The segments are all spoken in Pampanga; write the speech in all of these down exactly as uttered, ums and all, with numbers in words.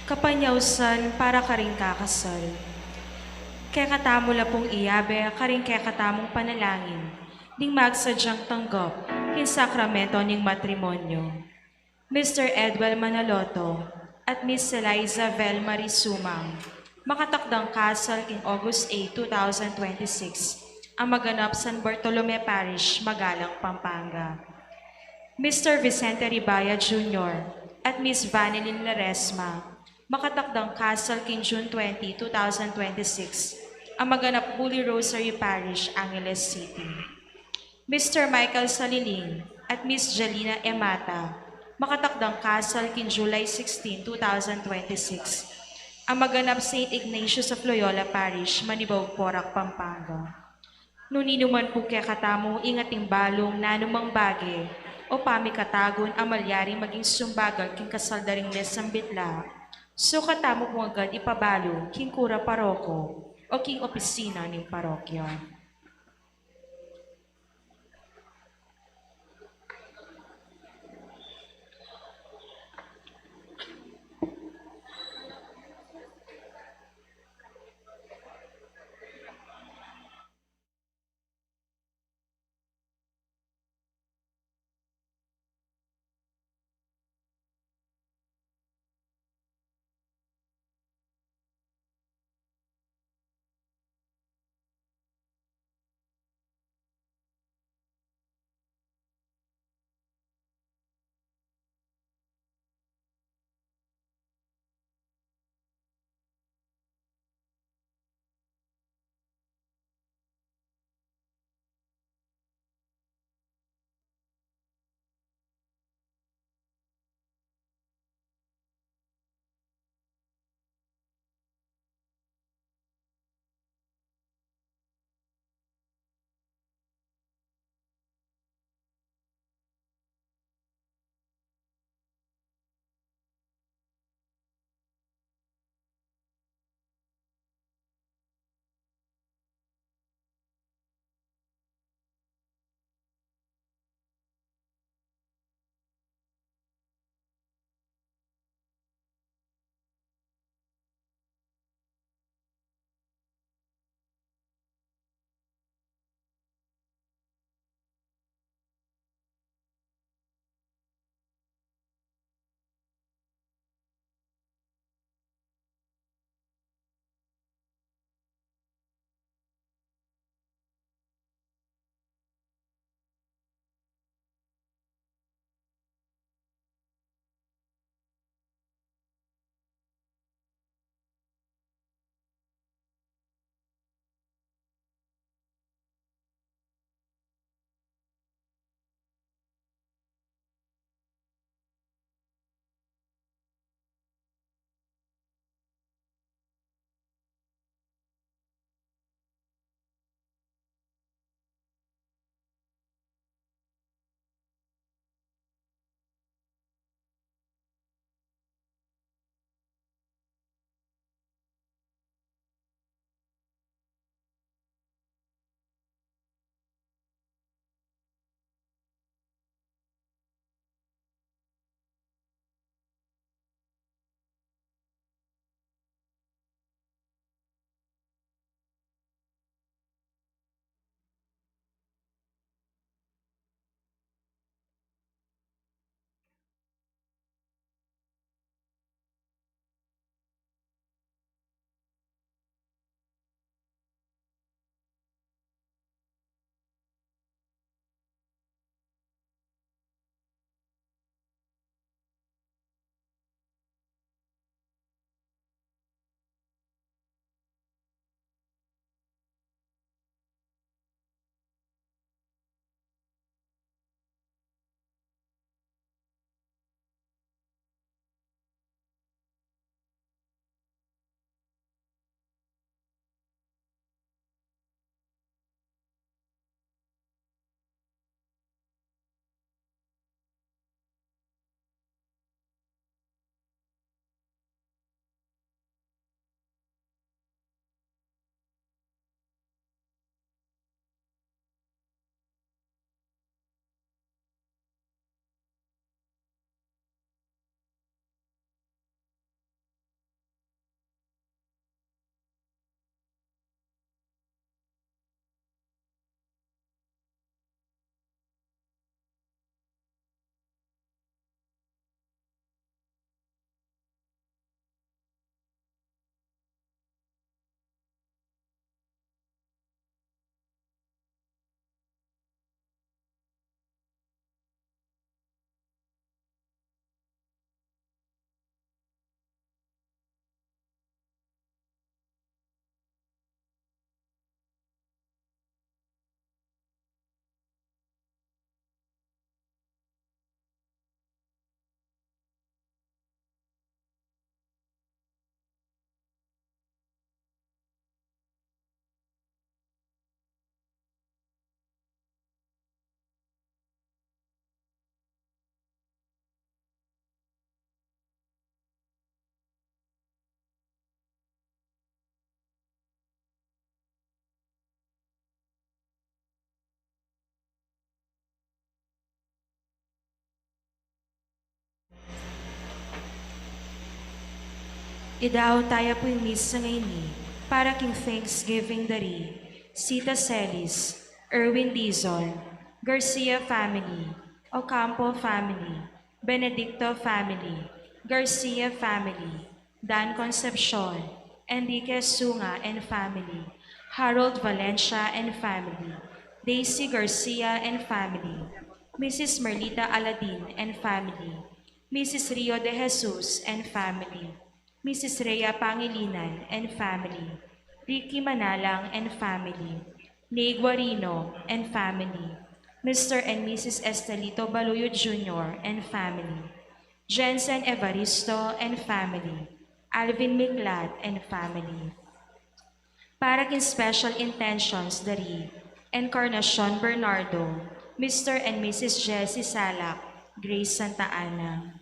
Kapanyausan para karing kakasal. Kekatamu la pung iyabe karing kekatamung panalangin ding magsadyang tanggap king sakramento ning matrimonyo. Mister Edwel Manaloto at Miss Eliza Vel Marie Sumang, makatakdang kasal king August eight, two thousand twenty-six, a maganap San Bartolome Parish, Magalang, Pampanga. Mister Vicente Ribaya Junior at Miss Vanilyn Ledesma, makatakdang kasal king June twenty, two thousand twenty-six, a maganap Holy Rosary Parish, Angeles City. Mister Michael Saliling at Miss Jelina Emata, makatakdang kasal king July sixteen, two thousand twenty-six, a maganap Saint Ignatius of Loyola Parish, Manibog, Porac, Pampanga. Nung ninuman pu kekatamu ing ating balung nanumang bage o pamikatagun a malyaring maging sumbagal king kasal da ring mesang bitla, sukat tamu pung agad ipabalu king kura paroko o king opisina ning parokya. Idaun taya pu ing misa ngeni para king Thanksgiving dari Sita Celis, Erwin Dizon, Garcia family, Ocampo family, Benedicto family, Garcia family, Dan Concepcion, Enrique Sunga and family, Harold Valencia and family, Daisy Garcia and family, Missus Merlita Aladin and family, Missus Rio de Jesus and family, Missus Rhea Pangilinan and family, Ricky Manalang and family, Nay Guarino and family, Mister and Missus Estelito Baluyo Junior and family, Jensen Evaristo and family, Alvin Miklat and family. Para king special intentions dari Encarnacion Bernardo, Mister and Missus Jessie Salak, Grace Santa Ana.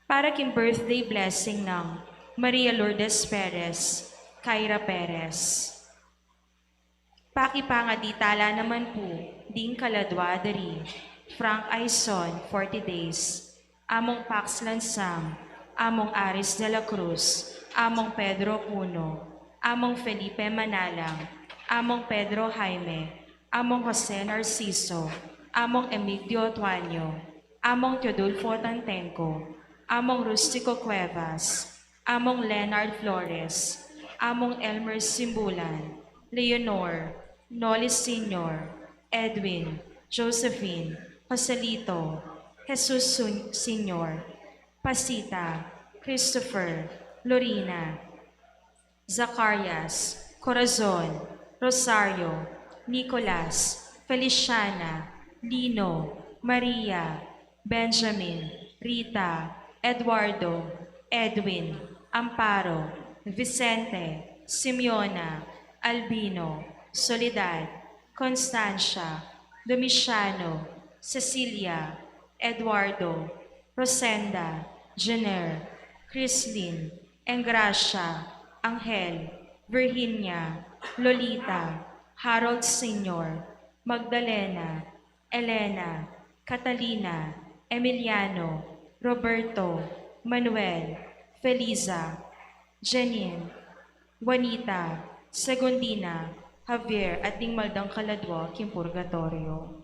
Para king birthday blessing nang Maria Lourdes Perez, Kyra Perez. Pakipangadi tala naman pu ding kaladwa dari Frank Aison, forty days, Among Pax Lansang, Among Aris de la Cruz, Among Pedro Puno, Among Felipe Manalang, Among Pedro Jaime, Among Jose Narciso, Among Emigdio Tuanyo, Among Teodulfo Tantenco, Among Rustico Cuevas, Among Leonard Flores, Among Elmer Simbulan, Leonor, Noli Senior, Edwin, Josephine, Joselito, Jesus Sun- Senior, Pasita, Christopher, Lorena, Zacarias, Corazon, Rosario, Nicolas, Feliciana, Lino, Maria, Benjamin, Rita, Eduardo, Edwin, Amparo, Vicente, Simeona, Albino, Soledad, Constancia, Domiciano, Cecilia, Eduardo, Rosenda, Jenner, Chrislyn, Engracia, Angel, Virginia, Lolita, Harold Senior, Magdalena, Elena, Catalina, Emiliano, Roberto, Manuel, Feliza, Janine, Juanita, Segundina, Javier, at ding maldang kaladwa king purgatorio.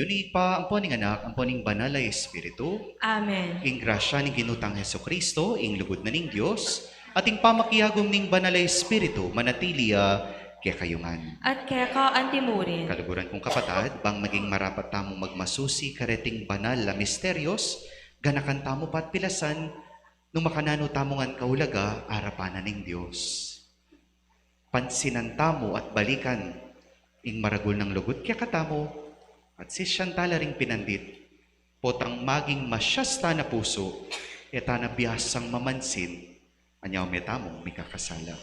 Ibpa, ampo ning Anak, ampo ning Banal a Espiritu. Amen. Ing grasya ning Ginu tang Jesucristo, ing lugud na ning Dios, at ing pamakiagum ning Banal a Espiritu, manatili ya kekayu ngan. At keka antimurin. Kaluguran kung kapatad, bang maging marapat tamung magmasusi kareting banal a misterios, ganakan tamu pa't pilasan, nung makananu tamu ngan kaulaga, arapan na ning Dios. Pansinan tamu at balikan ing maragul nang lugud kekatamu, at sisian tala ring pinandit, potang maging masias tana pusu, e tana biasang mamansin, anya ume tamung mikakasala.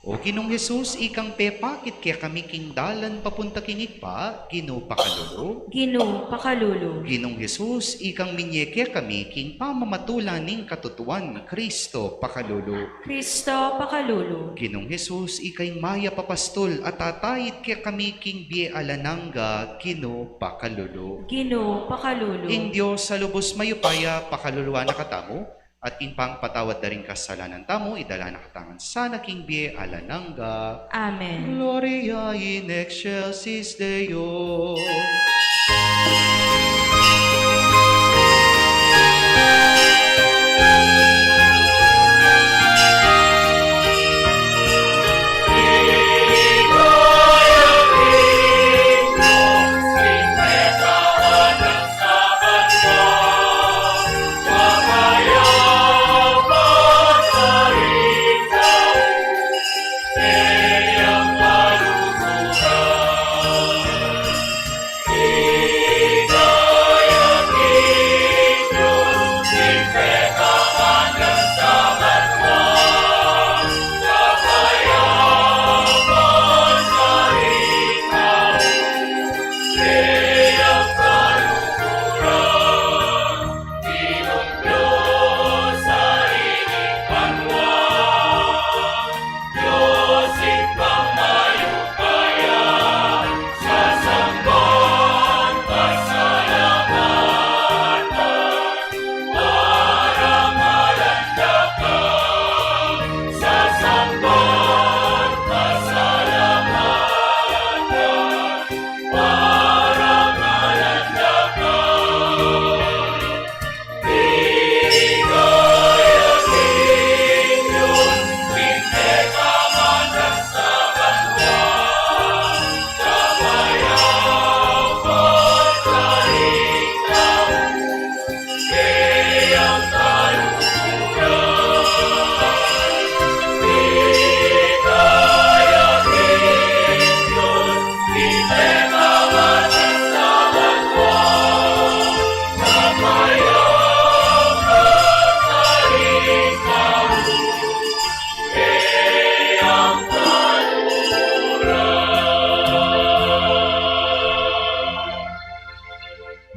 O Ginung Jesus, ikang pepakit kekami king dalan papunta king Ibpa, Ginu pakalulu. Ginu pakalulu. Ginung Jesus, ikang minye kekami king pamamatula ning katutuan, Kristo pakalulu. Kristo pakalulu. Ginung Jesus, ika ing mayap a pastul a tataid kekami king bie alang angga, Ginu pakalulu. Ginu pakalulu. Ing Dios a lubus mayupaya pakaluluan na katamu, at ing pangpatawad da ring kasalanan tamu, idala na katamu ngan sana king bie alang angga. Amen. Gloria in excelsis Deo.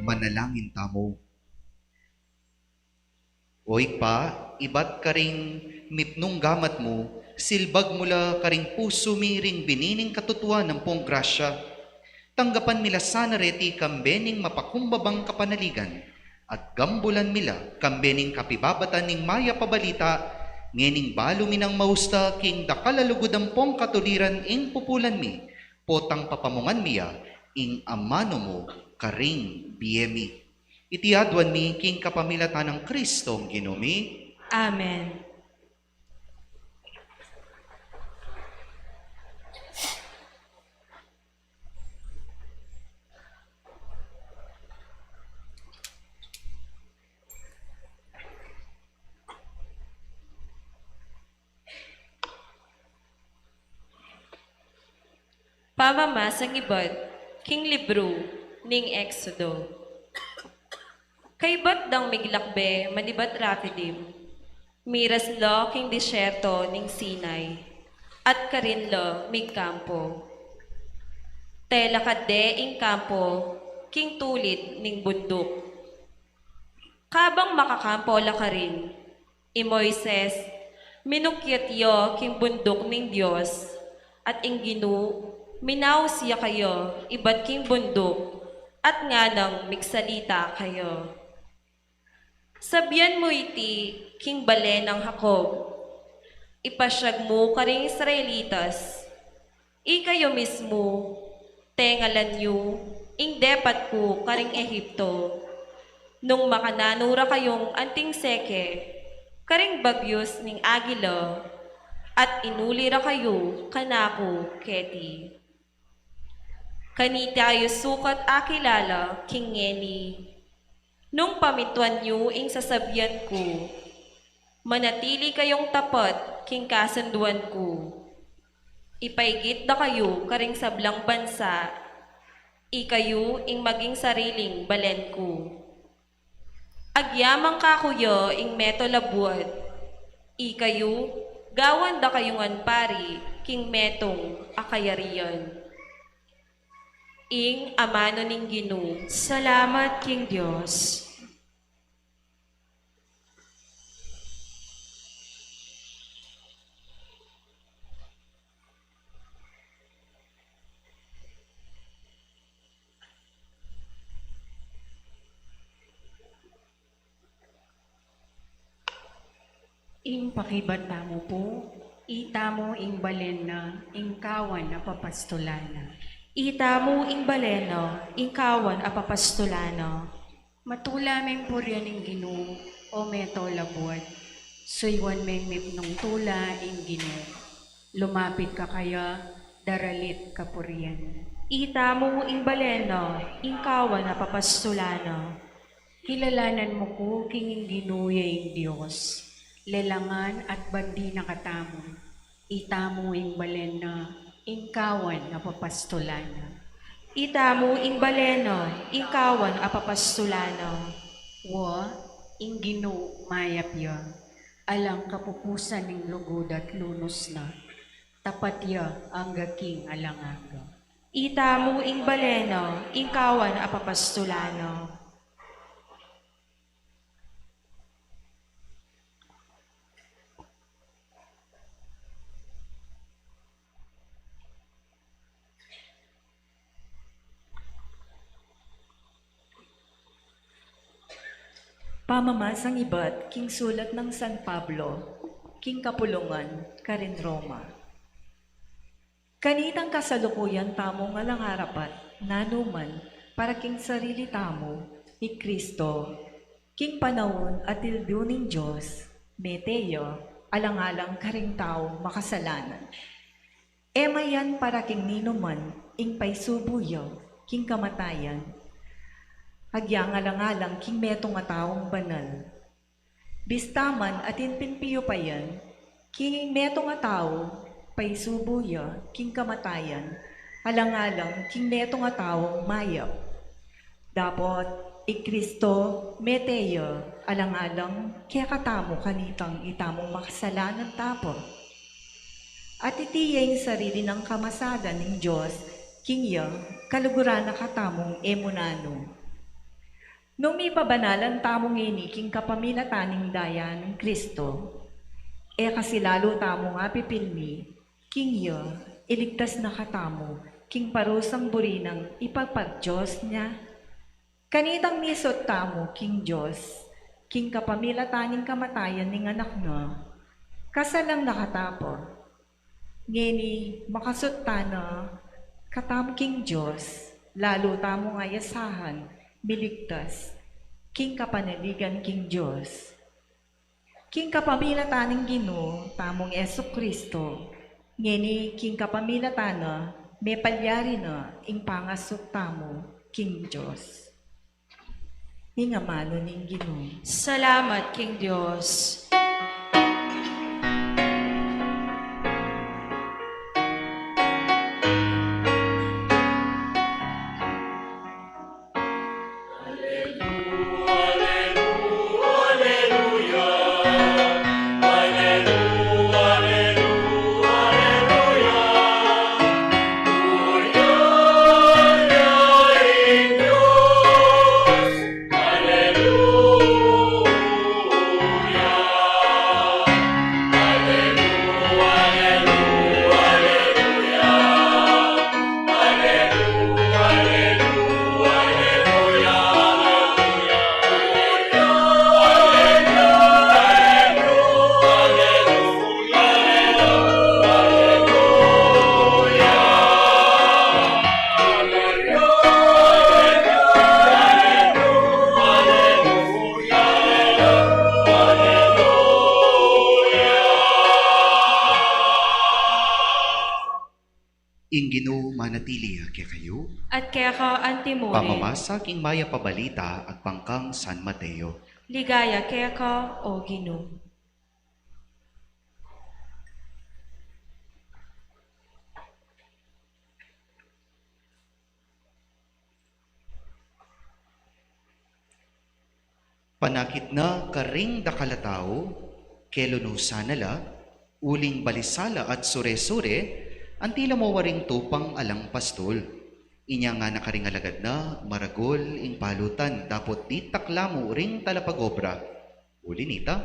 Manalangin tamu. O Ibpa, ibat karing mipnung gamat mu, silbag mu la karing pusu mi ring bini ning katutuan ampong grasya. Tanggapan mi la sana reti kambe ning mapakumbabang kapanaligan, at gambulan mi la kambe ning kapibabatan ning mayap a balita, ngening balu mi nang mausta king dakal a lugud ampong katuliran ing pupulan mi, potang papamungan mi ya ing amanu mu karing bie mi. Iti aduan mi king kapamilatan nang Kristong Ginu mi. Amen. Pamamasang ibat king libru ning Exodo. Kaybat dang miglakbe manibat Rafidim, miras la king disyerto ning Sinai, at karin la migkampo. Telakad de ing kampo king tulid ning bunduk. Kabang makakampo la karin, i Moises, minukyat ya king bunduk ning Dios, at ing Ginu, minaus ya kaya ibat king bunduk, at nganang migsalita kaya. Sabian mu iti king bale nang Jacob, ipasyag mu karing Israelitas, ikayu mismu, tengalan yu ing depat ku karing Egipto, nung makananu ra kayung anting seke karing bagyus ning agila, at inuli ra kayu kanaku keti. Kanita yu sukat akilala king ngeni, nung pamintuan yu ing sasabian ku, manatili kayung tapat king kasunduan ku. Ipaigit da kayu karing sablang bansa, ikayu ing maging sariling balen ku. Agyaman kaku ya ing metung a labuad, ikayu, gawan da kayu ngan pari king metung a kayarian. Ing amanu ning Ginu. Salamat king Dios. Ing pakibat tamu pu, itamu ing balen na, ing kawan a papastulan na. Itamu ing balen na, ing kawan a papastulan na. Matula meng purian ing Ginu, o metung a labuad. Suyuan meng mipnung tula ing Ginu. Lumapit ka kaya, daralit kapurian. Itamu ing balen na, ing kawan a papastulan na. Kilalanan mu ku king ing Ginu ya ing Dios. Lelangan at bandi na katamu. Itamu ing balen na, ing kawan a papastulan na. Itamu ing balen na, ing kawan a papastulan na. Wa, ing Ginu mayap ya. Alang kapupusan ning lugud at lunus na. Tapat ya angga king alang angga. Itamu ing balen na, ing kawan a papastulan na. Pamamasang ibat king sulat nang San Pablo king kapulungan karin Roma. Kanitang kasalukuyan tamung alang arapat nanuman para king sarili tamu i Kristo, king panaun a tildu ning Dios, mete ya alang-alang karing taung makasalanan. E mayan para king ninuman ing paisubu ya king kamatayan, agyang alang-alang king metung a taung banal. Bista man atin pin piupayan, king metung a tau, paisubu ya king kamatayan, alang-alang king metung a taung mayap. Dapot i Kristo mete ya alang-alang kekatamu kanitang itamung makasalanan tapa. At iti ya ing sarili nang kamasalan ning Dios, king ya kaluguran na katamung e mu nanu. Nung mibabanalan tamu ngeni king kapamilatan ning daya nang Kristo, e kasi lalu tamung apipilmi, king ya iligtas na katamu king parusang buri nang ipapagdios na? Kanitang misut tamu king Dios king kapamilatan ning kamatayan ning Anak na, kasalang na katamu. Ngeni makasut tana katamu king Dios, lalu tamung ayasahan miligtas king kapanaligan king Dios. King kapamilatan ning Ginu tamung Jesu Kristo, ngeni king kapamilatan na, mepalyari na ing pangasut tamu king Dios. Ing amanu ning Ginu. Salamat king Dios. Manatili ya kekayu. At keka antimurin. Pamamasa king mayap a balita agpang kang San Mateo. Ligaya keka, O Ginu. Panakit na karing dakal a tau, kelunusan na la, uling balisa la at sure-sure, anti la mo waring tupang alang pastul. Inya ngana karing alagad na, maragul ing palutan, dapot ditak la mu ring talapagobra. Uli nita,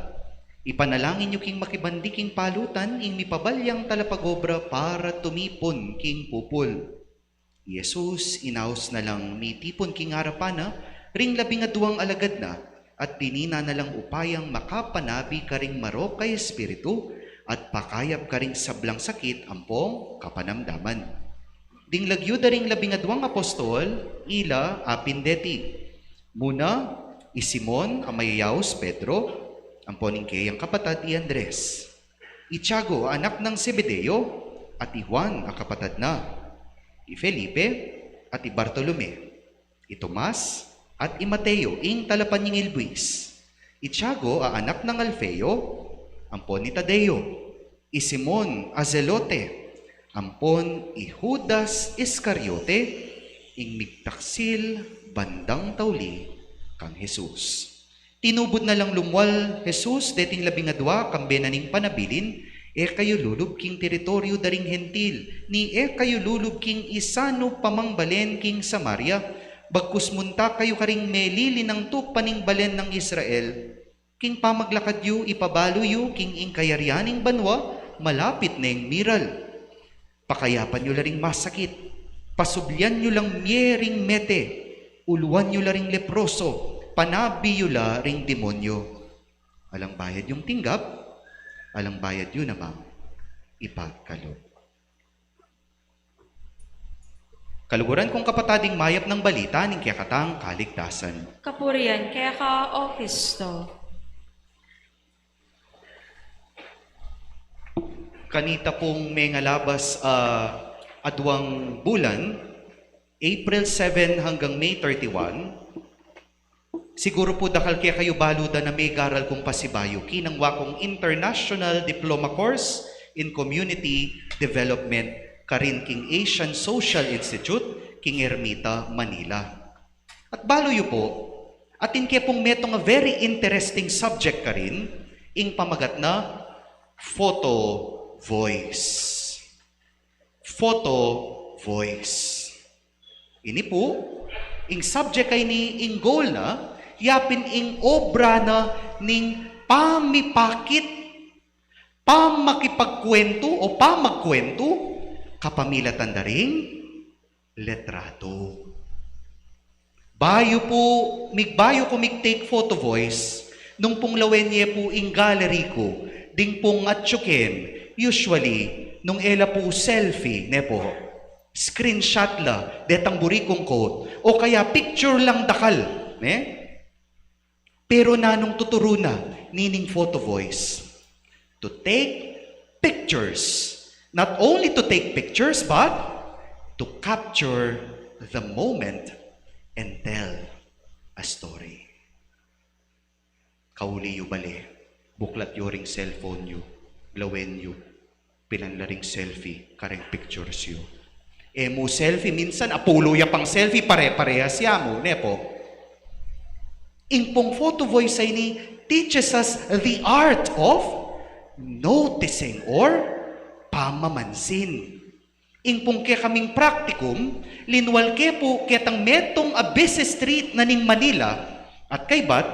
ipanalangin yu king makibandi king palutan, ing mipabalyang talapagobra para tumipun king pupul. I Jesus inaus na lang mitipun king arapan na ring labing aduang alagad na, at dinina na lang upayang makapanabi karing marok a espiritu, at pakayap karing sablang sakit ampong kapanamdaman. Ding lagyu da ring labing aduang apostol, ila apin deti. Muna, i Simon a mayayaus Pedro, ampon ing keyang kapatad i Andres. I Tiago a anak nang Zebedeo, at i Juan a kapatad na, i Felipe, at i Bartolome, i Tomas, at i Mateo, ing talapanyingil buis, i Tiago a anak nang Alfeo, ampon i Tadeo, i Simon a Zelote, ampon i Judas Iscariote, ing migtaksil bandang tauli kang Jesus. Tinubud na lang lumwal Jesus deting labing adua kambe na ning panabilin, e kayu lulub king teritoryu da ring Hentil, ni e kayu lulub king isanu pa mang balen king Samaria, bagkus munta kayu karing melilinang tupa ning balen nang Israel. King pamaglakad yu, ipabalu yu king ing kayarian ning banua malapit neng miral. Pakayapan yu la ring masakit, pasublian yu lang mie ring mete, uluan yu la ring leproso, panabi yu la ring demonyo. Alang bayad yung tinggap, alang bayad yu namang ipagkalub. Kaluguran kung kapatad, ing mayap nang balita ning kekatang kaligtasan. Kapurian keka, O Kristo. Kanita pung mengalabas a aduang bulan, April seven hanggang May thirty-one, siguru pu dakal kekayu balu da na megaral kung pasibayu, kinangwa kung International Diploma Course in Community Development karin king Asian Social Institute, king Ermita, Manila. At balu yu pu, atin ke pung metung a very interesting subject karin, ing pamagat na photo voice. Photo voice. Ini pu, ing subject a ini, ing goal na, yapin ing obra na ning pamipakit, pamakipagkuwentu o pamagkuwentu, kapamilatan da ring letratu. Bayu pu, migbayu ku mig-take photo voice, nung pung lawen ye pu ing gallery ku, ding pung atyu ken, usually, nung e la pu selfie, ne pu, screenshot la, detang buri kung quote, o kaya picture lang dakal, ne? Pero nanung tuturu na nining photo voice? To take pictures. Not only to take pictures, but to capture the moment and tell a story. Kauli yu bale, buklat yu ring cellphone yu, lawen yu, pilan la ring selfie kareng pictures yu. E mu selfie, minsan apulu ya pang selfie, pare-parehas ya mu, ne pu? Ing pung photo voice a ini teaches us the art of noticing or pamamansin. Ing pung kekaming practicum, linwal ke pu ketang metung a busy street na ning Manila, at kaybat,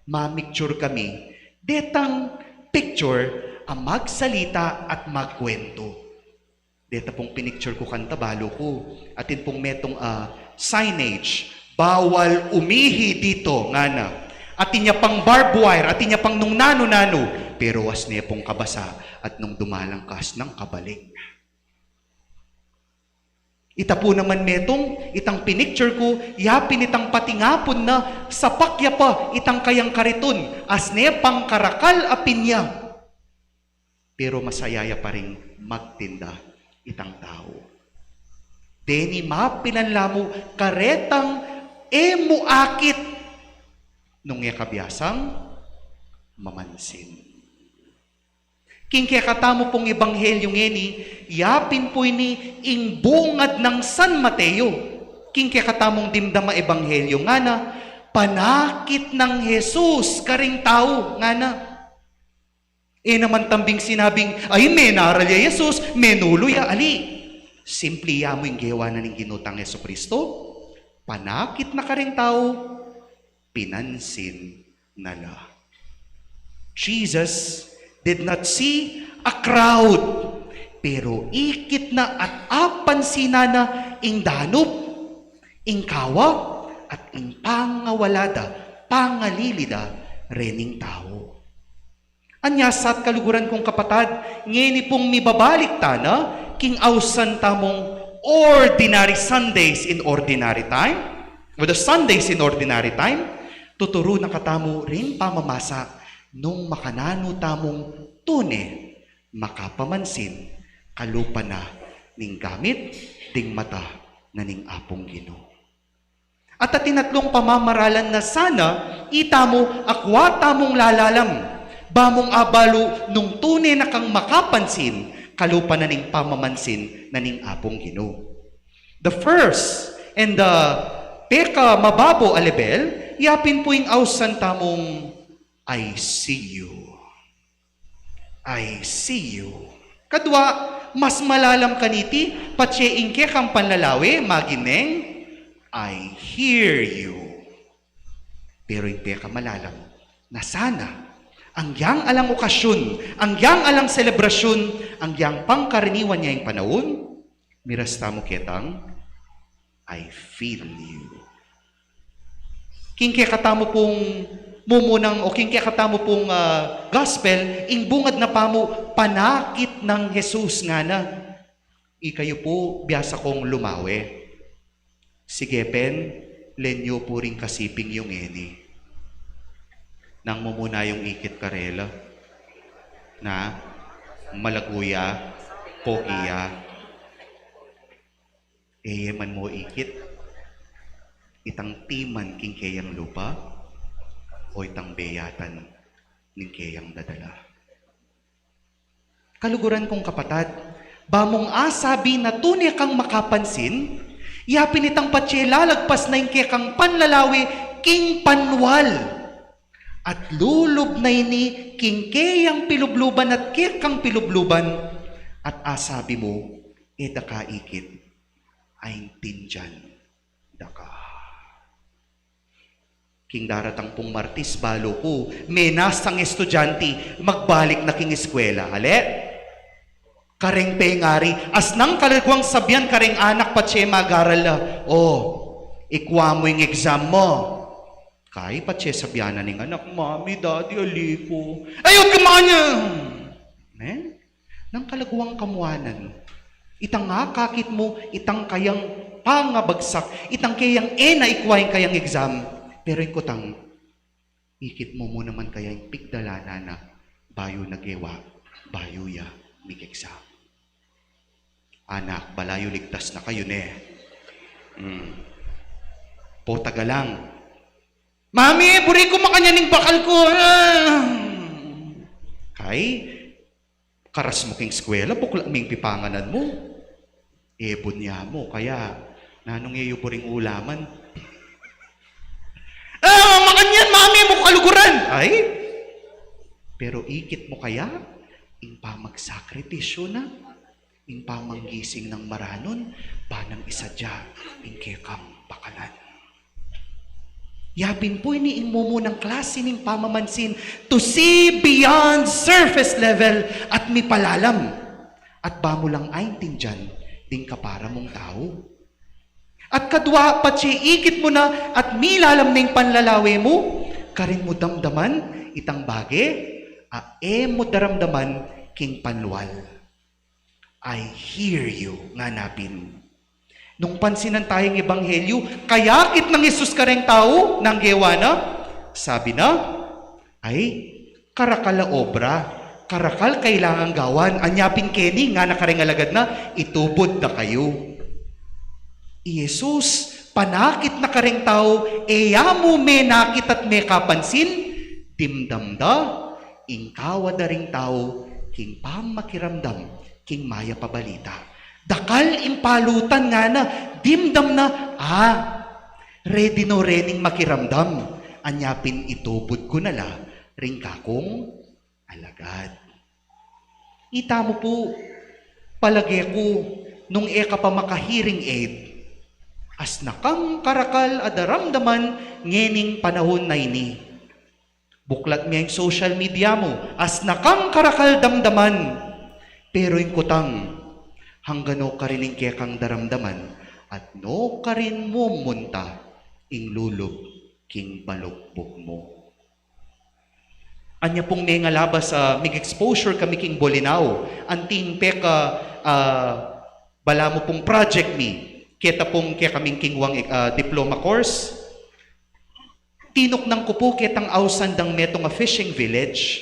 mamicture kami detang picture a magsalita at magkuwentu. Deta pung pinicture ku kanta, balu ku, atin pung metung a signage, "Bawal umihi dito," ngana. Atin ya pang barbed wire, atin ya pang nung nanu-nanu, pero asne pung kabasa, at nung dumalang ka, asnang kabaling. Ita pu naman metung, itang pinicture ku, yapin itang patingapun na, sapak ya pa itang kayang karitun, asne pang karakal a pinya. Pero masaya ya pa ring magtinda itang tau. Deni mapilan la mu karetang e mu akit nung e ka biasang mamansin. King kekatamu pung ebanghelyo ngeni, yapin pu ini ing bungad nang San Mateo. King kekatamung dimdam a ebanghelyo ngana, panakit nang Jesus karing tau, ngana. E naman tambing sinabing, ay, menaral ya Jesus, menulu ya, ali. Simpli ya mu ing gewa na ning Ginu tang Jesucristo, panakit na karing tau, pinansin na la. Jesus did not see a crowd, pero ikit na at apansinan na ing danup, ing kawa, at ing pangawala da, pangalili da rening tau. Anya sa, kaluguran kung kapatad, ngeni pung mibabalik tana king ausan tamung Ordinary Sundays in Ordinary Time, o the Sundays in Ordinary Time, tuturu na katamu ring pamamasa nung makananu tamung tune makapamansin kalupa na ning gamit ding mata na ning Apung Ginu. At atin atlung pamamaralan na sana itamu akwa tamung lalalam, ba mung abalu nung tune na kang makapansin kalupa na ning pamamansin na ning Apung Ginu. The first and the peka mababo a lebel, yapin pu ing ausan tamung I see you. I see you. Kadwa, mas malalam kaniti, patse ing kekang panlalawe, maging neng, I hear you. Pero ing peka malalam na sana, anggiyang alang okasyon, anggiyang alang selebrasyon, anggiyang pangkaraniwan ya ing panaun, miras tamu ketang, I feel you. King kekatamu pung mumunang o king kekatamu pung, ah, gospel, ing bungad na pamu, panakit nang Jesus ngana. Ikayu pu, biasa kong lumawe. Sige pen, len yu pu ring kasiping yu ngeni. Nang mumuna yung ikit karela. Na, malagu ya, pogi ya. E ye man mu ikit itang timan king keyang lupa, o itang beyatan ning keyang dadala. Kaluguran kung kapatad, ba mung asabi na tune kang makapansin, yapin itang patse lalagpas na ing kekang panlalawe king panwal. At lulub na ini king keyang pilubluban at kekang pilubluban, at asabi mu, e da ka ikit, aintindian da ka. King daratang pung Martis, balu ku, menas tang estudyante, magbalik na king eskwela. Ale? Kareng pengari, asnang kalaguang sabian kareng anak patse mag-aral la, o, ikwa mu ing exam mu. Kai patse sabian na ning anak, Mami, Daddy, ali ku. Ayut ka manya! Ne? Nang kalaguang kamuanan, itang akakit mu, itang kayang pangabagsak, itang keyang e na ikwa ing kayang exam, pero ing kutang, ikit mu mu naman kaya ing pigdalanan na bayu na gewa, bayu ya mig-exam. Anak, balayu ligtas na kayu ne. Hmm. Pota ka lang. Mami, buri ku makanyan ing bakal ku. Ah. Kai, karas mu king eskwela, bukla mu ing pipanganan mu. Ebun ya mu, kaya nanung e yu buring ulaman? Ah, makanyan, Mami, mu kaluguran. Ay, pero ikit mu kaya ing pamagsakripisyu na, ing pamanggising nang maranun, ba nang isadya ing kekang bakalan. Yapin pu ini ing mumunang klasi ning pamamansin, to see beyond surface level at mipalalam, at ba mu lang aintindian ding kapara mung tau. At kadwa, patse ikit mu na at milalam na ing panlalawe mu, karin mu damdaman itang bage a e mu daramdaman king panwal. I hear you, ngana pin. Nung pansinan taya ing ebanghelyu, kayakit nang Jesus kareng tau, nang gewa na, sabi na, ay, karakal a obra, karakal kailangang gawan, anya pin keni, ngana kareng alagad na, itubud da kayu. I Jesus, panakit na karing tau, e ya mu menakit at mekapansin, dimdam da ing kawa da ring tau king pamakiramdam king mayap a balita. Dakal ing palutan ngana, dimdam na, ah, ready no rening makiramdam. Anya pin itubud ku na la ring kakung alagad. Ita mu pu, palage ku, nung e ka pa maka-hearing aid, asna kang karakal a daramdaman ngening panahun a ini. Buklat me ing social media mu, asna kang karakal damdaman. Pero ing kutang, angga nu karin ing kekang daramdaman, at nu karin mumunta ing lulub king balugbug mu. Anya pung mengalabas a mig-exposure kami king Bolinao, anting peka, ah, balamu pung project mi, keta pung kekaming kingwang, ah, diploma course. Tinuknang ku pu ketang ausan dang metung a fishing village.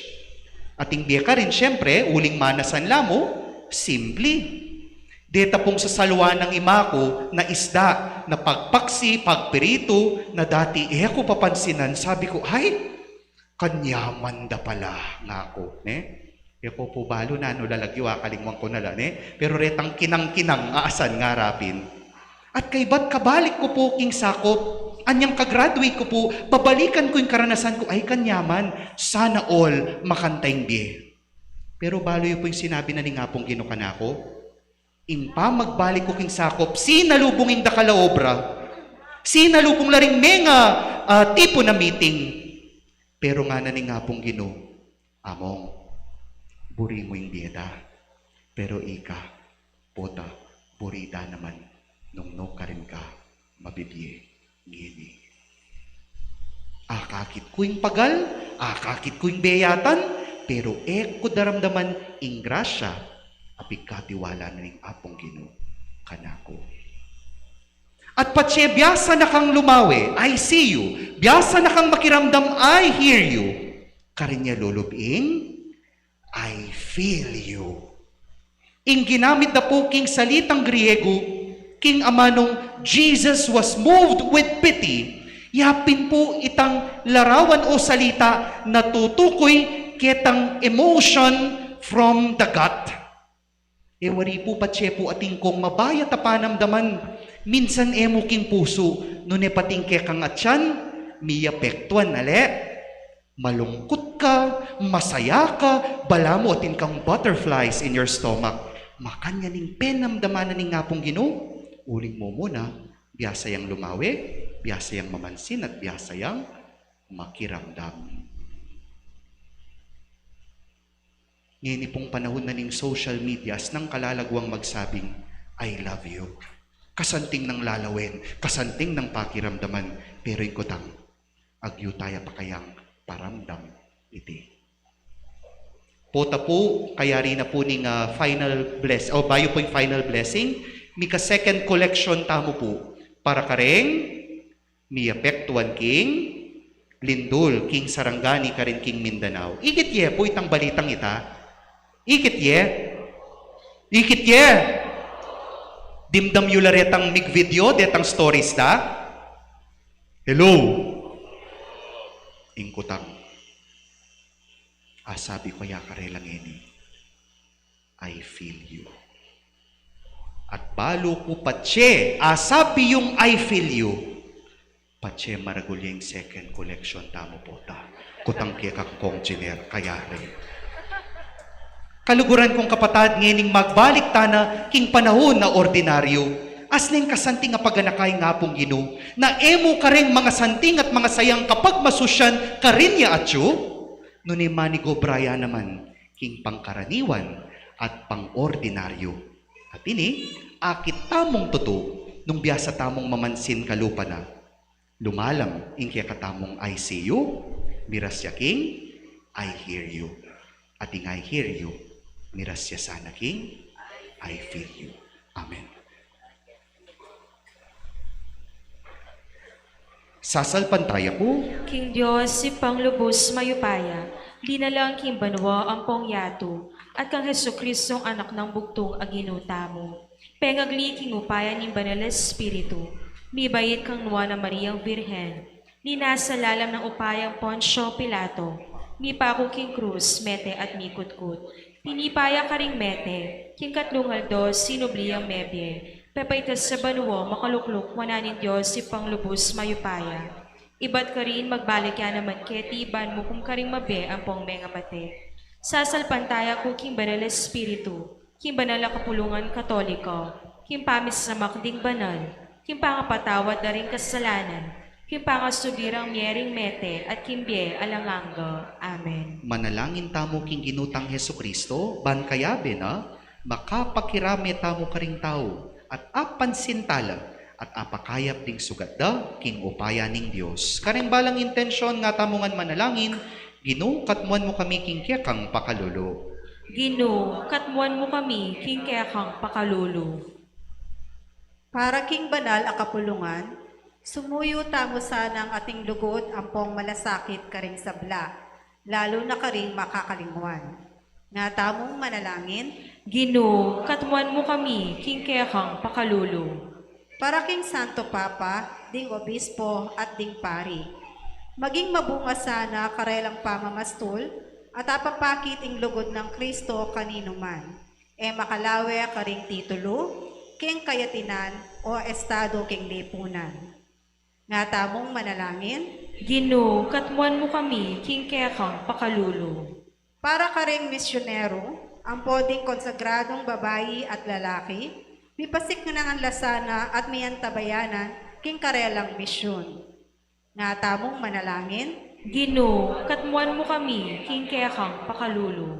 Ating bie karin, siyempre, uling manasan la mu, simple. Deta pung sasalwa nang ima ku na isda, na pagpaksi, pagpiritu, na dati e ku papansinan, sabi ku, "Ay, kanyaman da pala," ngaku, ne? E ku pu balu nanu la lagyu, akalingwan ku na la, ne? Pero retang kinang-kinang a asan ngara pin. At kaybat kabalik ku pu king sakop, anyang ka-graduate ku pu, babalikan ku ing karanasan ku, "Ay, kanyaman, sana all makanta ing bie." Pero balu yu pu ing sinabi na ning Apung Ginu kanaku, ing pamagbalik ku king sakop, sinalubung ing dakal a obra, sinalubung la ring menga, ah, tipun a meeting. Pero ngana ning Apung Ginu, "Among, buri mu ing bie da, pero ika, pota, buri da naman nung nu karin ka mabibie ngeni." Akakit ku ing pagal, akakit ku ing beyatan, pero e ku daramdaman ing grasya a pigkatiwala na ning Apung Ginu kanaku. At patse biasa na kang lumawe, "I see you." Biasa na kang makiramdam, "I hear you." Karin ya lulub ing, "I feel you." Ing ginamit da pu king salitang Griego, king amanung Jesus was moved with pity, ya pin pu itang larawan o salita na tutukoy ketang emotion from the gut. E wari pu patse pu atin kung mabayat a panamdaman, minsan e mu king pusu, nune pati ing kekang atian, miyapektuan, ale? Malungkut ka, masaya ka, balamu atin kang butterflies in your stomach. Makanyan ing penamdaman na ning Apung Ginu, uling mumuna, biasa yang lumawe, biasa yang mamansin, at biasa yang makiramdam. Ngeni pung panahun na ning social media, asnang kalalaguang magsabing, "I love you." Kasanting nang lalawen, kasanting nang pakiramdaman, pero ing kutang, agyu taya pa kayang paramdam iti. Pota pu, kayari na pu ning, ah, final bless-, o bayu pu ing final blessing, mika second collection tamu pu, para kareng miyapektuan king lindul, king Sarangani, karin king Mindanao. Ikit ye pu itang balitang ita? Ikit ye? Ikit ye? Dimdam yu la retang mig-video detang stories da? Hello? Ing kutang, asabi ku ya karela ngeni, "I feel you." At balu ku patse asabi yung "I feel you", patse maragul ya ing second collection tamu, pota. Kutang kekang kong Jiner, kayari. Kaluguran kung kapatad, ngening magbalik tana king panahun a ordinaryu, asneng kasanting a paganaka ning Apung Ginu, na e mu kareng mangasanting at mangasayang kapagmasusyan karin ya atyu, nune manigobra ya naman king pangkaraniwan at pangordinaryu. At ini, akit tamung tutu nung biasa tamung mamansin kalupa na. Lumalam ing kekatamung "I see you", miras ya king "I hear you". At ing "I hear you", miras ya sana king "I feel you". Amen. Sasalpantaya ku. King Dios, Ibpang lubus mayupaya, linalang king banua ampong yatu, at kang Jesucristong Anak nang bugtung a Ginu tamu. Pengagli king upaya ning Banal Espiritu, mibait kang Nuan a Mariang Birhen, linasa lalam ning upayang Poncio Pilato, mipaku king krus, mete at mikutkut. Tinipa ya karing mete, king katlung aldo sinubli yang mebie, pepaitas ya banua, makalukluk wanan ning Dios Ibpang lubus mayupaya. Ibat karin magbalik ya naman keti ban mukum karing mabie ampong mengamate. Sasalpantaya ku king Banal Espiritu, king banal a kapulungan Katoliko, king pamisamak ding banal, king pangapatawad da ring kasalanan, king pangasubli rang mie ring mete, at king bie alang angga. Amen. Manalangin tamu king Ginu tang Jesucristo, ban kayabe na, makapakirame tamu karing tau, at apansin tala, at apakayap ding sugat da, king upaya ning Dios. Karing balang intensyon nga tamu ngan manalangin, Ginu, katmuan mu kami king kekang pakalulu. Ginu, katmuan mu kami king kekang pakalulu. Para king banal a kapulungan, sumuyu tamu sanang ating lugud ampong malasakit karing sabla, lalu na karing makakalingwan. Nga tamung manalangin. Ginu, katmuan mu kami king kekang pakalulu. Para king Santo Papa, ding obispo at ding pari, maging mabunga sana karelang pamamastul at apapakit ing lugud nang Kristo kaninuman. E makalawe karing titulu, king kayatinan, o estado king lipunan. Nga tamung manalangin. Ginu, katmuan mu kami king kekang pakalulu. Para karing misyonero, ampo ding konsagradung babai at lalaki, mipasiknangan la sana at miantabayanan king karelang misyon. Nga tamung manalangin. Ginu, katmuan mu kami king kekang pakalulu.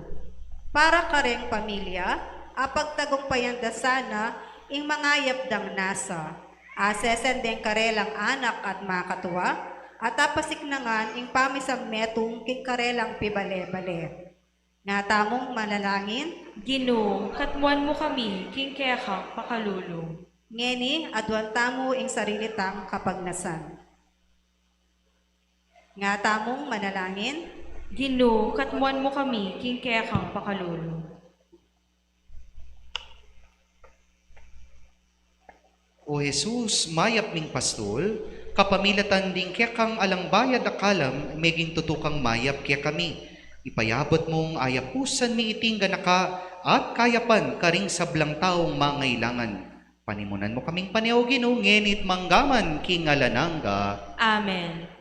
Para karing pamilya, apagtagumpayan da sana ing mangayap dang nasa, asesen deng karelang anak at makatua, at apasiknangan ing pamisammetung king karelang pibale-bale. Nga tamung manalangin. Ginu, katmuan mu kami king kekang pakalulu. Ngeni, aduan tamu ing sarili tang kapagnasan. Nga tamung manalangin. Ginu, katmuan mu kami king kekang pakalulu. O Jesus, mayap ming pastul, kapamilatan ding kekang alang bayad a kalam, meging tutu kang mayap kekami. Ipayabut mung ayapusan mi iting ganaka at kayapan karing sablang taung mangailangan. Panimunan mu kaming pane, O Ginu, ngeni't manggaman king alang angga. Amen.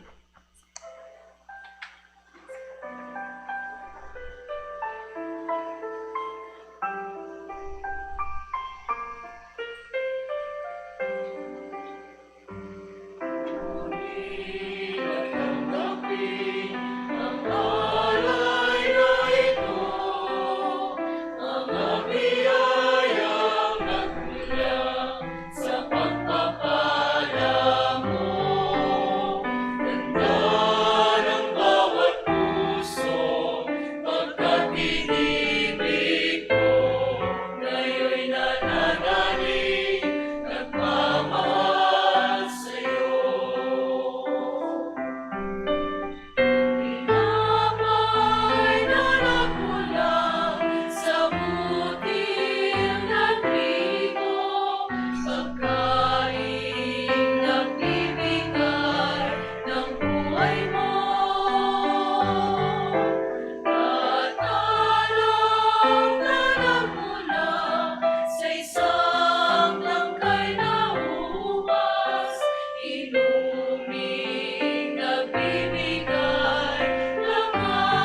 Sa pagpapala mo, ganda ng bawat puso, pagkat inibig mo, ngayon'y nananalig, nagmamahal sa'yo. Pinapahayag ko lang sa butil ng trigo, pagkain nagbibigay ng buhay mo. At alang-alang mula sa isang tangkay na ubas, inuming nagbibigay lakas.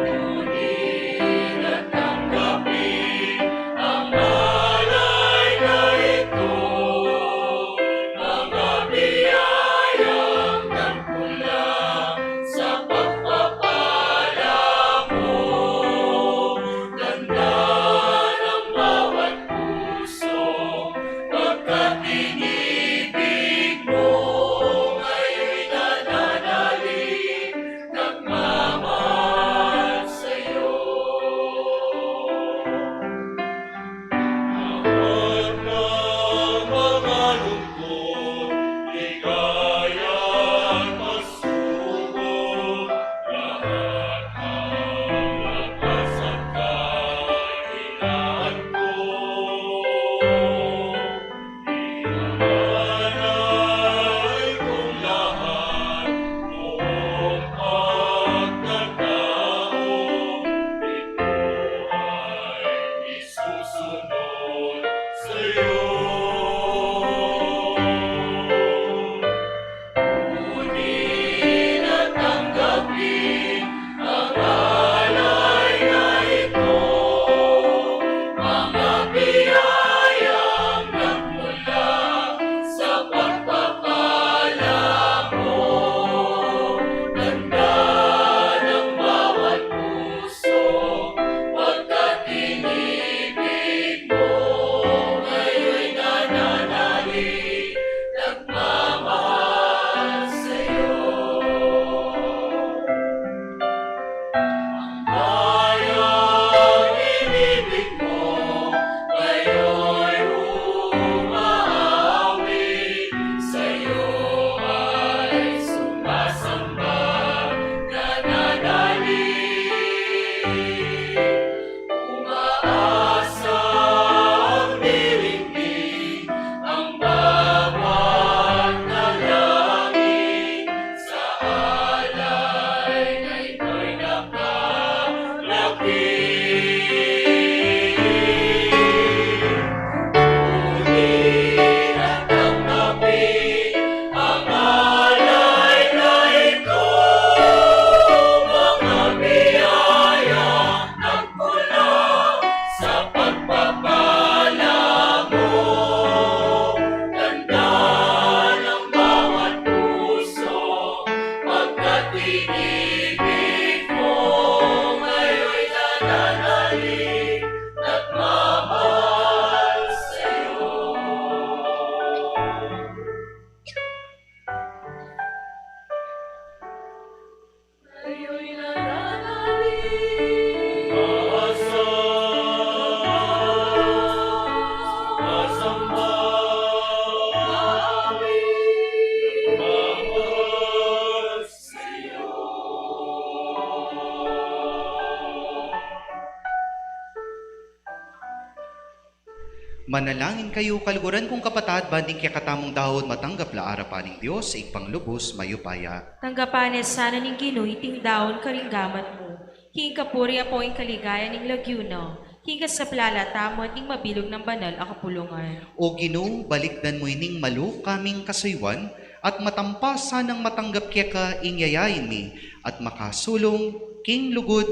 Kunin at tanggapin ang alay na ito, mga biyayang nagmula sa pagpapala mo. Ganda ng bawat puso, pagkat inibig mo, ngayon'y nananalig, nagmamahal sa'yo. Lahat ng mga lungkot, ligaya at pagsubok, lahat ng nagkasakit, Manalangin kayu, kaluguran kung kapatad, ban ding kekatamung daun matanggap la arapan ning Dios, Ibpang lubus mayupaya. Tanggapan na sana ning Ginu iting daun karing gamat mu, king kapurian ampong ing kaligayan ning lagyu na, king kasaplalan tamu at ning mabilug nang banal a kapulungan. O Ginu, balikdan mu ining malu kaming kasuyuan, at matampa sanang matanggap keka ing yayain mi, at makasulung king lugud.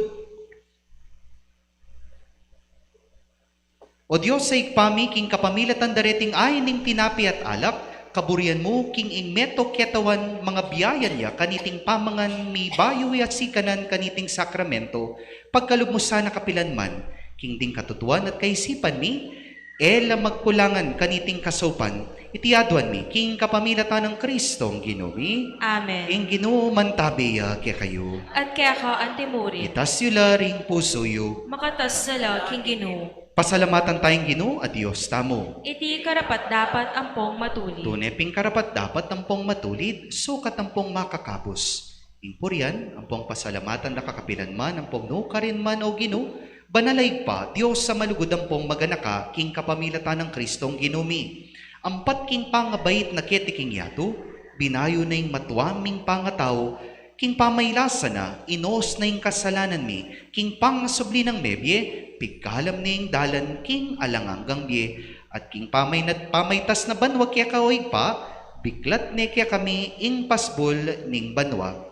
O Dios a Ibpa mi, king kapamilatan da reting ain ning tinape at alak, kaburian mu king ing meto ketawan mangabiayan ya kaniting pamangan mi bayu ya sikanan kaniting sakramento, pagkalub mu sana kapilan man, king ding katutuan at kaisipan mi, e la magkulangan kaniting kasaupan, iti aduan mi king kapamilatan nang Kristong Ginu mi. Amen. Ing Ginu mantabe ya kekayu. At keka antimurin. Itas yu la ring pusu yu. Makatas na la king Ginu. Pasalamatan taya ing Ginu a Dios tamu. Iti karapat-dapat ampong matulid. Tune pin karapat-dapat ampong matulid, sukat ampong makakabus. Ing purian ampong pasalamatan da ka kapilan man ampong nukarin man, O Ginu, banal a Ibpa, Dios a malugud ampong maganaka king kapamilatan nang Kristong Ginu mi. Ampat king pangabait na keti king yatu, binayu na ing matua ming pangatau, king pamaylasa na, inus na ing kasalanan mi, king pangasubli nang mebie, pigkalam ne ing dalan king alang anggang bie, at king pamaynat-, pamaytas na banua keka, O Ibpa, biklat ne kekami ing pasbul ning banua.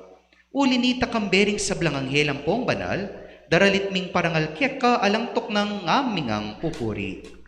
Uli nita, kambe ring sablang anghel ampong banal, daralit ming parangal keka alang tuknang ngaming pupuri.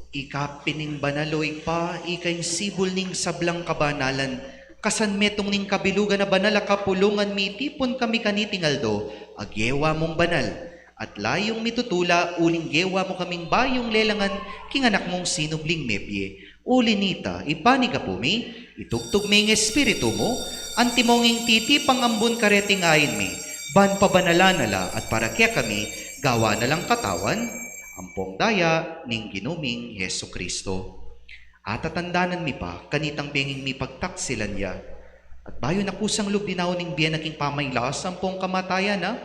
Ika pin ing banal, O Ibpa, ika ing sibul ning sablang kabanalan. Kasanmetung ning kabilugan a banal a kapulungan, mitipun kami kaniting aldo a gewa mung banal. At layung mitutula uling gewa mu kaming bayung lelangan king anak mung sinubling mebie. Uli nita, Ibpa, ning apu mi, itubtub me ing Espiritu mu, antimong ing titipang ambun kareting ain mi, ban pabanalan na la at para kekami, gawan na lang katawan ampong daya ning Ginu ming Jesucristo. Atatandanan mi pa kanitang bengi mipagtaksilan ya. At bayu na kusang lub dinaun ing bie na king pamaylasa ampong kamatayan na,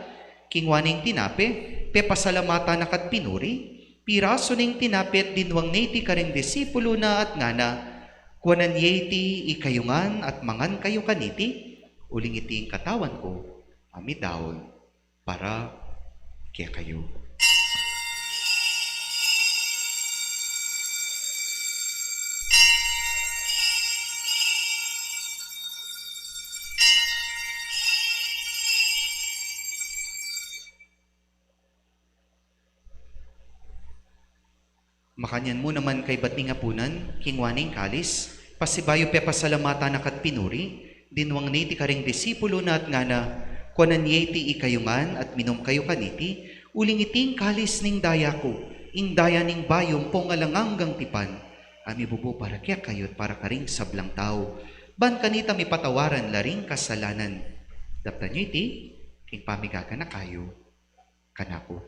kingwa ne ing tinape, pepasalamatan na ka't pinuri, pirasu ne ing tinape at dinwang ne iti karing disipulu na at ngana, kuanan ye iti ikayu ngan at mangan kayu kaniti, uling iti ing katawan ku a midaun para kekayu. Makanyan mu naman kaybat ning apunan, kingwa ne ing kalis, pasibayu pepasalamatan na ka't pinuri, dinwang ne iti karing disipulu na at ngana, kuanan ye iti ikayu ngan at minum kayu kaniti, uling iti ing kalis ning daya ku, ing daya ning bayu ampong alang anggang tipan, a mibubu para kekayu at para karing sablang tau. Ban kanita mipatawaran la ring kasalanan. Daptan yu iti king pamigaganaka yu kanaku.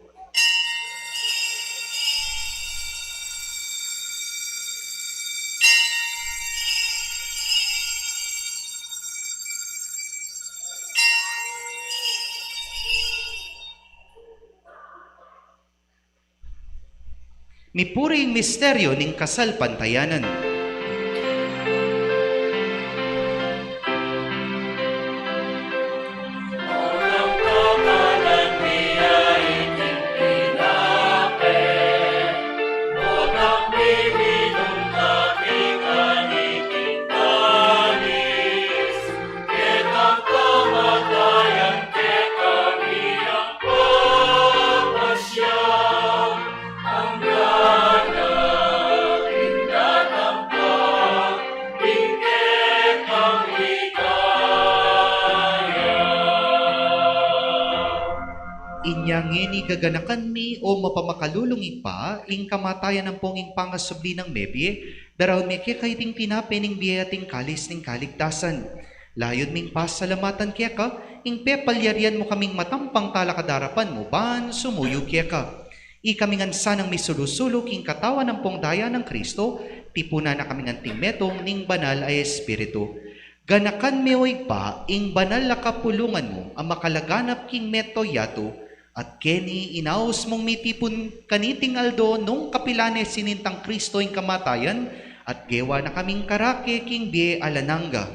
Mipuri ing misteryu ning kasalpantayanan. Ngeni gaganakan mi, o mapamakalulung Ibpa, ing kamatayan ampong ing pangasubli nang mebie, daraun mi keka iting tinape ning bie at ing kalis ning kaligtasan. Layun ming pasalamatan keka, ing pepalyarian mu kaming matampang talakad king arapan mu, ban sumuyu keka. Ikami ngan sanang misulu-sulu king katawan ampong daya nang Kristo, tipunan na kami ngan king metung ning Banal a Espiritu. Ganakan me, o Ibpa, ing banal a kapulungan mu, a makalaganap king meto yatu, at keni inaus mung mitipun kaniting aldo nung kapilan ne sinintang Kristo ing kamatayan, at gewa na kaming karake king bie alang angga.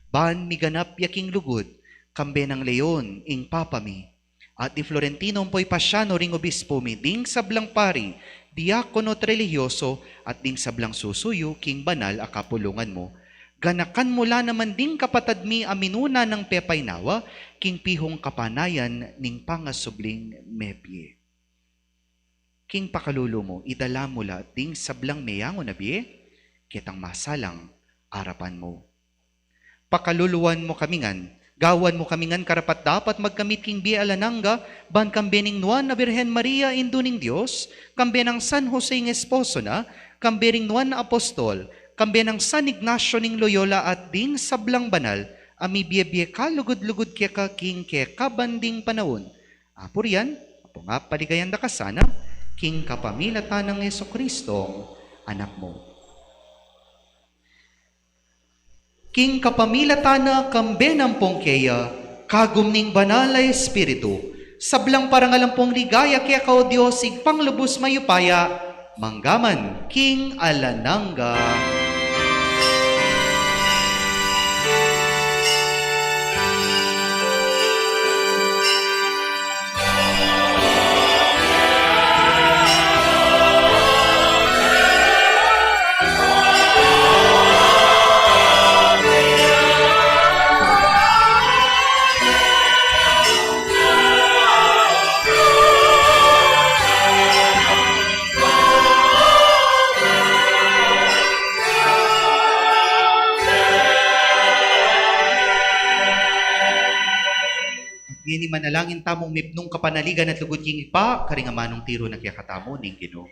Ban miganap ya king lugud, kambe nang Leon, ing Papa mi, at di Florentino ampo i Pasiano ring obispo mi, ding sablang pari, diakono at relihiyoso, at ding sablang susuyu king banal a kapulungan mu. Ganakan mu la naman ding kapatad mi a minuna nang pepainawa, king pihung kapanayan ning pangasubling mebie. King pakalulu mu, idala mu la ding sablang meyangu na bie, ketang masalang arapan mu. Pakaluluan mu kami ngan, gawan mu kami ngan karapat-dapat magkamit king bie alang angga, ban kambe ning Nuan a Birhen Maria, Indu ning Dios, kambe nang San Jose ing esposo na, kambe ring Nuan a Apostol, kambe nang San Ignacio ning Loyola at ding sablang banal, a mibie-bie kalugud-lugud keka king kekaban ding panaun. Apurian, ampong apaligayan da ka sana, king kapamilatan nang Jesucristo, Anak mu. King kapamilatan na, kambe na ampong keya, kagum ning Banal a Espiritu, sablang parangal ampong ligaya keka, o Dios, Ibpang lubus mayupaya, mangga man king alang angga. At ngeni manalangin tamung mipnung kapanaligan at lugud king Ibpa, karing amanung tiru na kekatamu ning Ginu.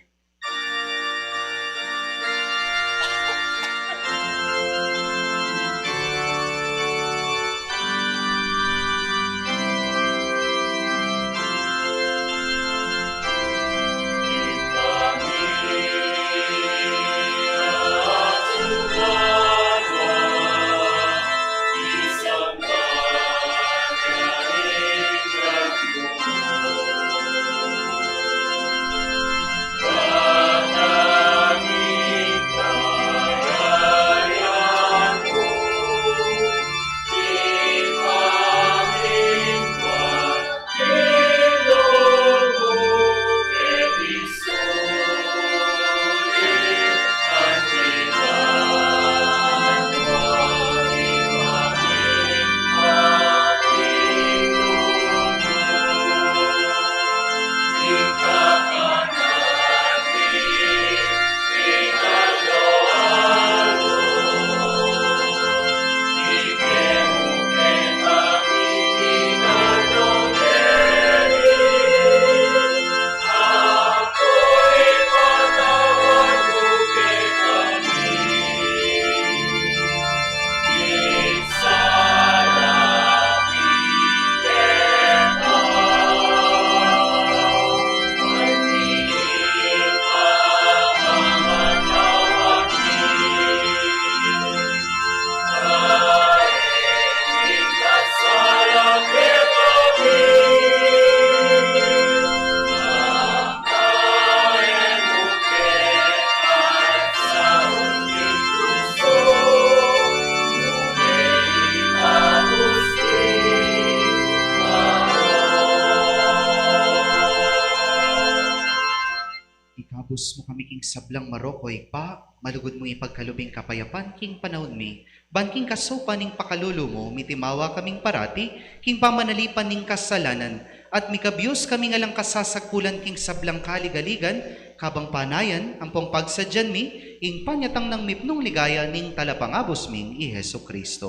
Ikabus mu kami king sablang marok, o Ibpa, malugud mung ipagkalub ing kapayapan king panaun mi, ban king kasaupan ning pakalulu mu, mitimawa kaming parati king pamanalipan ning kasalanan, at mikabyus kaming alang kasasagkulan king sablang kaligaligan, kabang panayan ampong pagsadyan mi ing panyatang nang mipnung ligaya ning Talapangabus ming i Jesucristo.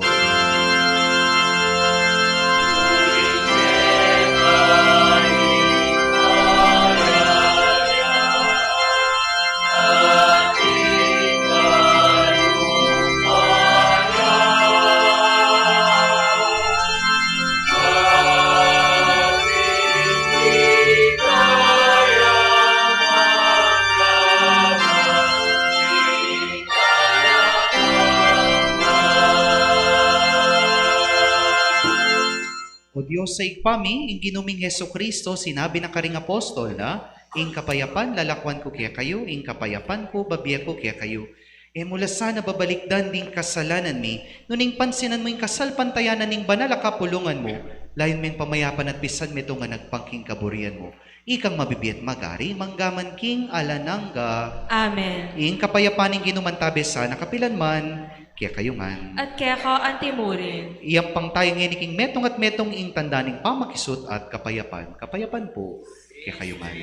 Dios a Ibpa mi, ing Ginu ming Jesucristo, sinabi na karing apostol na, "Ing kapayapan lalakwan ku kekayu, ing kapayapan ku babie ku kekayu." E mu la sana babalikdan ding kasalanan mi, nune ing pansinan mu ing kasalpantayanan ning banal a kapulungan mu, layun meng pamayapan at pisan metung a nagpang king kaburian mu. Ikang mabibie at magari, mangga man king alang angga. Amen. Ing kapayapan ning Ginu mantabe sana kapilan man, kekayu ngan. At keka antimurin. Iyampang tayu ngeni king metung at metung ing tanda ning pamakisut at kapayapan. Kapayapan pu kekayu ngan.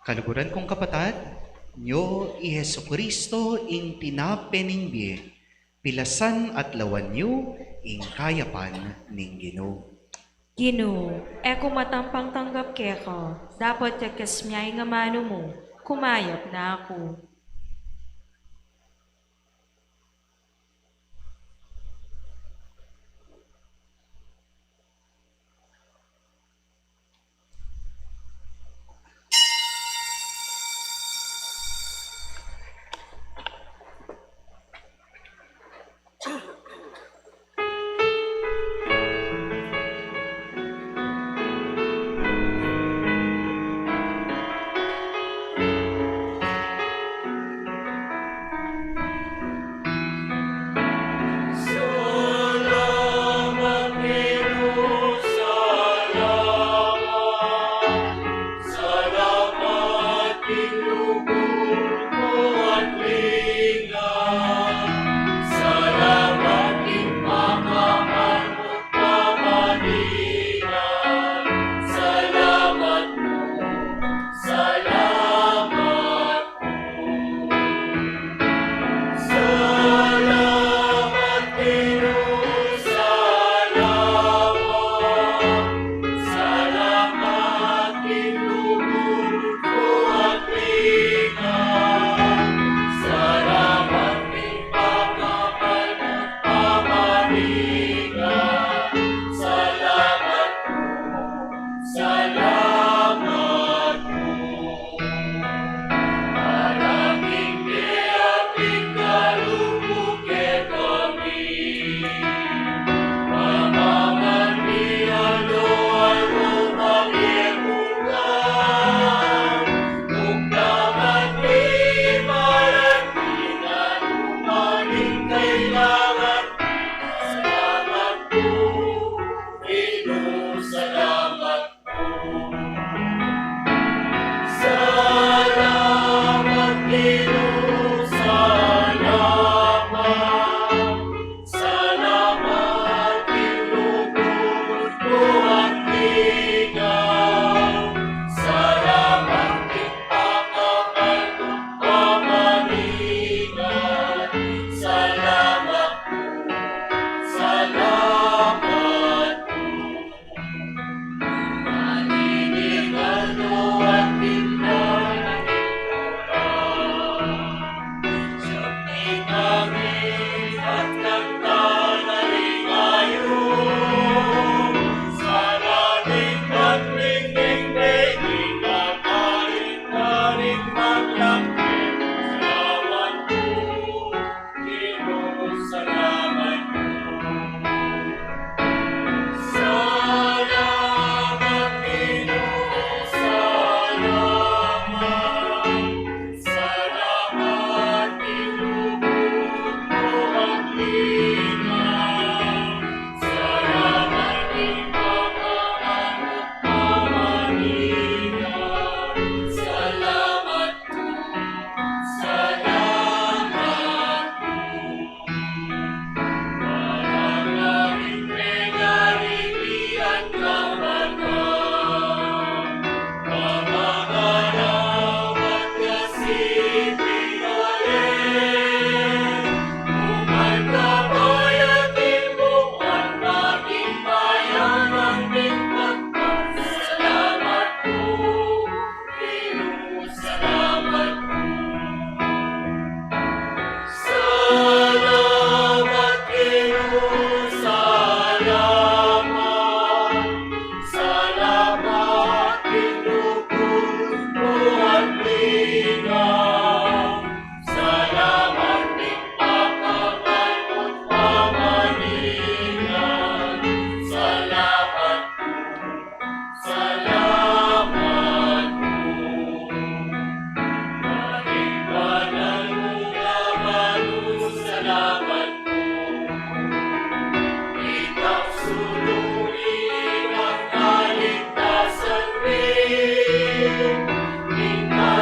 Kaluguran kung kapatad, nyo i Jesucristo ing tinape ning bie, pilasan at lawan yu ing kayapan ning Ginu. Ginu, e ku matampang tanggap keka, dapot ya kes mya ing amanu mu, kumayap na ku.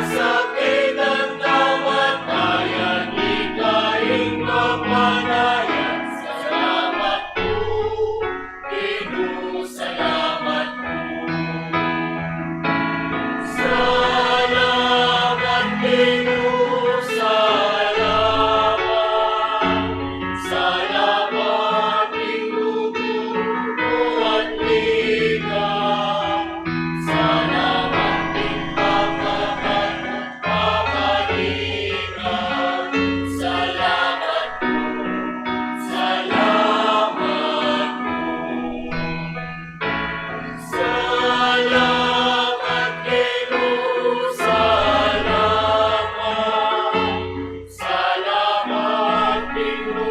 Sa kayang kamatayan, ika ing kapanayan. Salamat pu, Ginu, salamat pu. Salamat, Ginu, salamat. Salamat, Ginu, buat mi ka. Salamat, Ginu, pamamani ka. Salamat, salamat. Salamat, Ginu, salamat. Salamat, Ginu,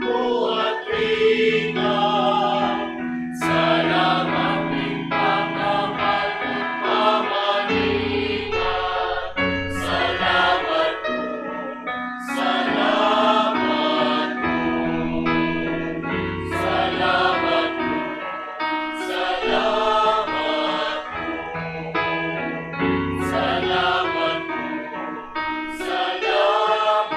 buat mi ka. Salamat, Ginu, pamamani ka. Salamat, salamat, salamat, salamat, salamat, salamat.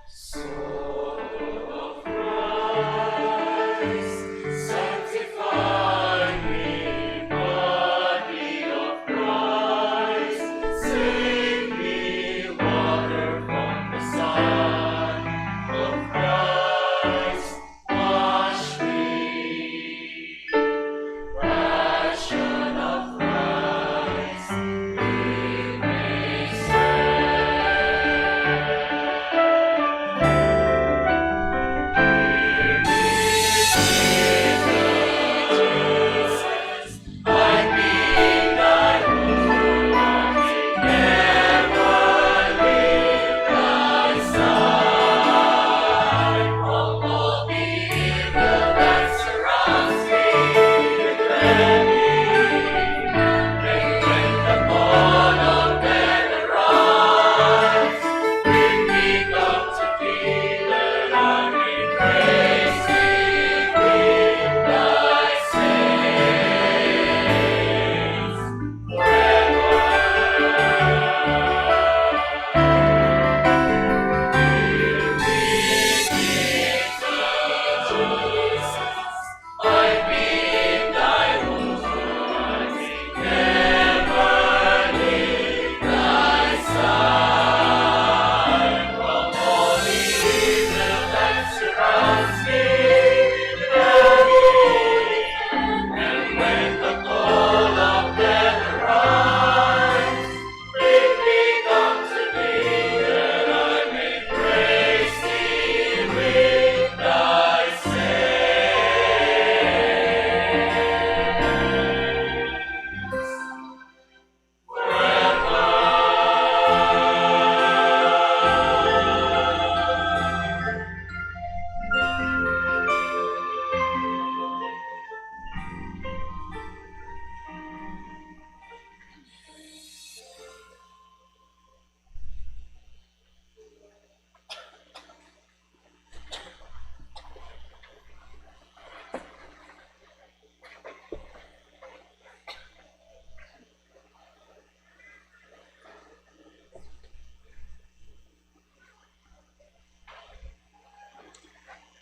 Soul of Christ, sanctify me, body of Christ, save me, water from the side of Christ, wash me. Passion of Christ, give me strength. Give me Jesus.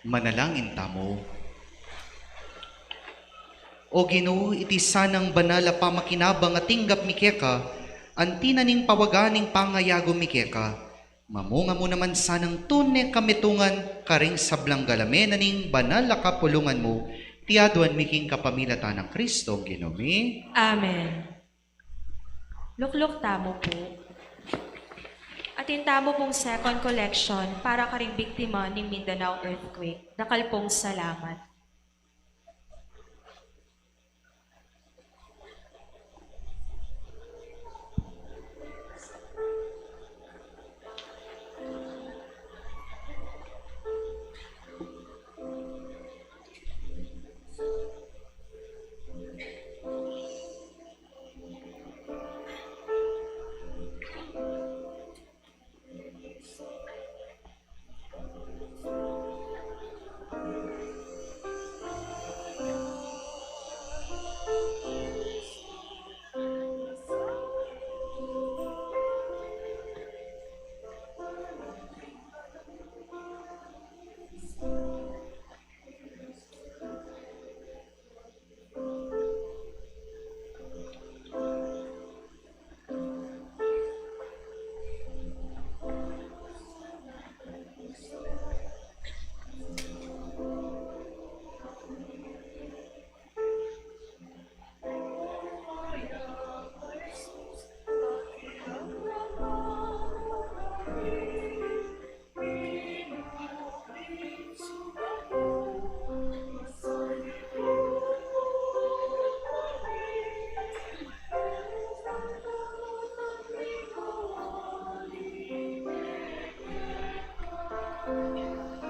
Manalangin tamu. O Ginu, iti sanang banal a pamakinabang a tinggap mi keka, anti na ning pawaga ning pangayago mi keka, mamunga mu naman sanang tune kametungan karing sablang galame na ning banal a kapulungan mu, iti aduan mi king kapamilatan nang Kristo Ginu mi. Amen. Lukluk tamu pu. Atin tamu pung second collection para karing biktima ning Mindanao earthquake. Dakal pung salamat.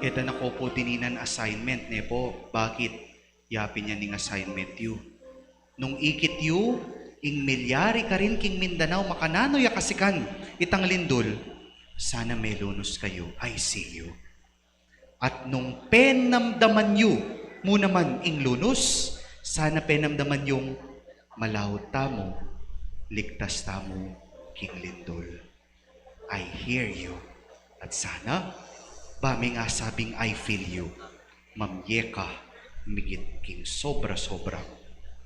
Eda na ko pu dininan assignment, ne pu? Bakit? Ya pin ya ing assignment yu. Nung ikit yu ing milyari karin king Mindanao, makananu ya kasikan itang lindul, sana melunus kayu, I C U. At nung penamdaman yu mu naman ing lunus, sana penamdaman yung malaut tamu, ligtas tamu king lindul. I hear you. At sana, ba ming asabing I feel you, mamye ka migit king sobra-sobrang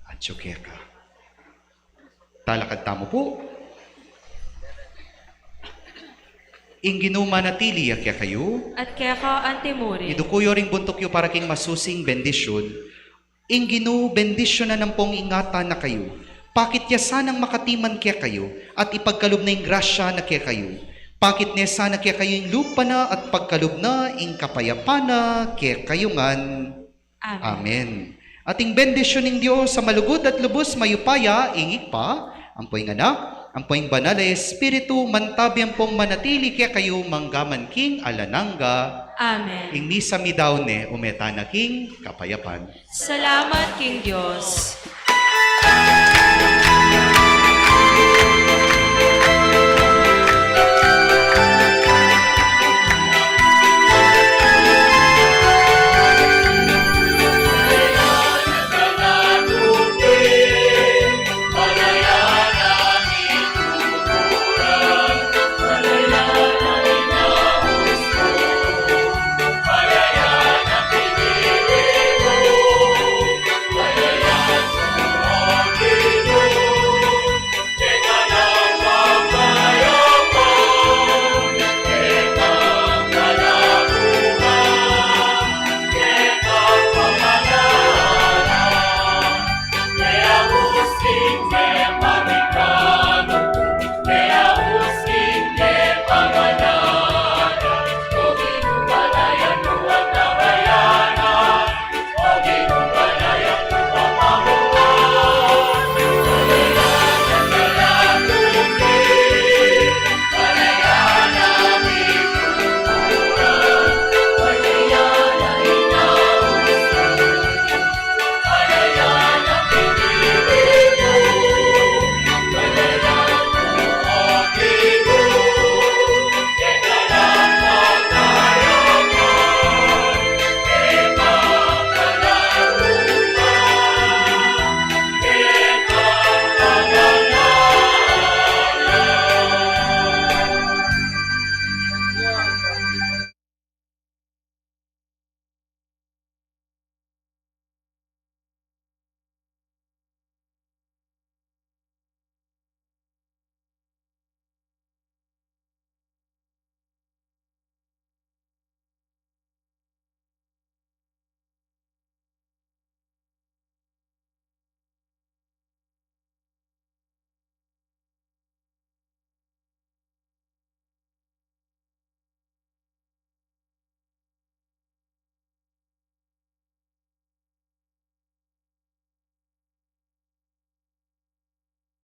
atyu keka. Talakad tamu pu. Ing Ginu manatili ya kekayu. At keka antimurin. Iduku yu ring buntuk yu para king masusing bendisyun. Ing Ginu bendisyunan ampong ingatan na kayu. Pakit ya sanang makatiman kekayu, at ipagkalub na ing grasya na kekayu. Pakit ne sana kekayu ing lupa na at pagkalub na ing kapayapan na kekayu ngan. Amen. Amen. At ing bendisyun ning Dios a malugud at lubus mayupaya, ing Ibpa, ampo ing Anak, ampo ing Banal a Espiritu, mantabi ampong manatili kekayu manggaman king alang angga. Amen. Ing misa mi daun ne, ume tana king kapayapan. Salamat king Dios.